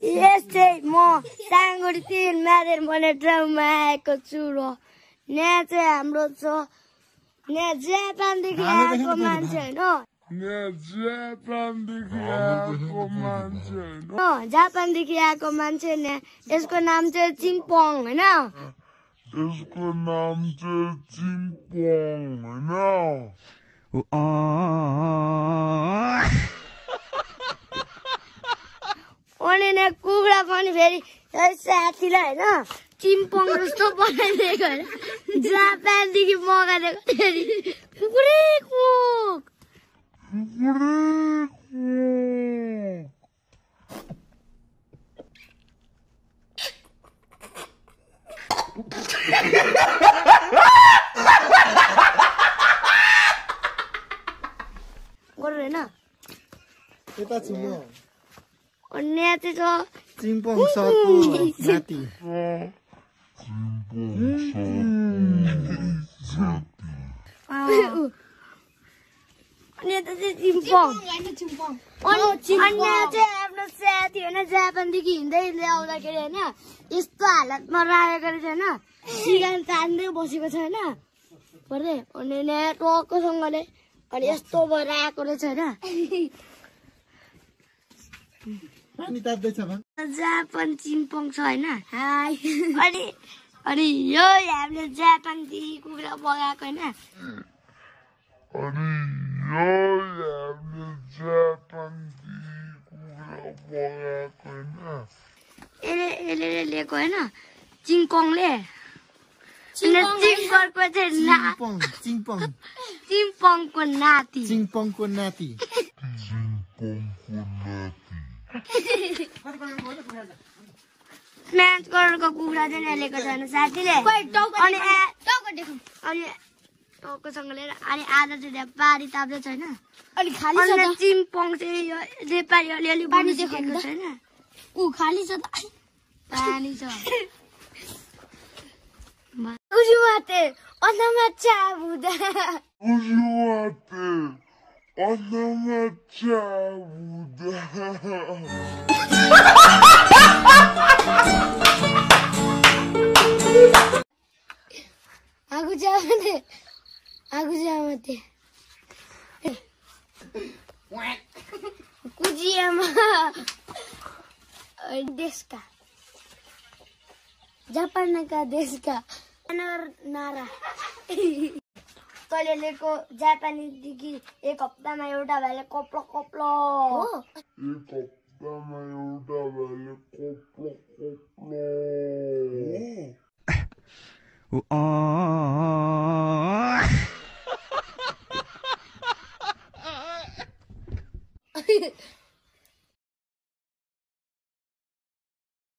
यस्तै म साङगुडी 3 म्यादेर भन्ने ठाउँमा आएको छु र यहाँ चाहिँ हाम्रो छ यहाँ जापानदेखि आएको मान्छे होइन जापानदेखि आएको मान्छे यसको नाम चाहिँ चिङपङ होइन अनि ने कुखुरा पनि फेरि साथीलाई होइन चिम्पङ जस्तो बनाइदिएको होइन जापानदेखि मगाइदिएको फेरि कुकुरै कुक गर्नु होइन यता छु म अनि यहाँ चाहिँ छ चिम्पङ सरको नाति अनि यता चाहिँ चिम्पङ अनि यहाँ चाहिँ आफ्नो साथी होइन जापानदेखि हिँड्दै ल्याउँदाखेरि होइन यस्तो हालतमा राखेको रहेछ होइन सिगान तान्दै बसेको छ होइन पर्दै अनि यहाँ टक्कसँगले अनि यस्तो भएर आएको रहेछ होइन जापान चिम्पङ छ होइन अनि यो हामीले जापानदेखि कुखुरा बगाएको होइन यसले लिएको होइन चिङपङले चिङपङको नाति म्याच करोडको कुखुरा चाहिँ ल्याएको छ साथीले अनि टाउकोसँग लिएर अनि आधा चाहिँ पारी ताप्दैछ होइन अनि चिम्पङ चाहिँ यो नेपाली अलिअलि पानी देखाएको छैन खाली छ पानी छ Aku mati. Kujiyama desu ka? Japan ka desu ka? Nara. तैले लिएको जापानीदेखि एक हप्तामा एउटा भाइले कप्लो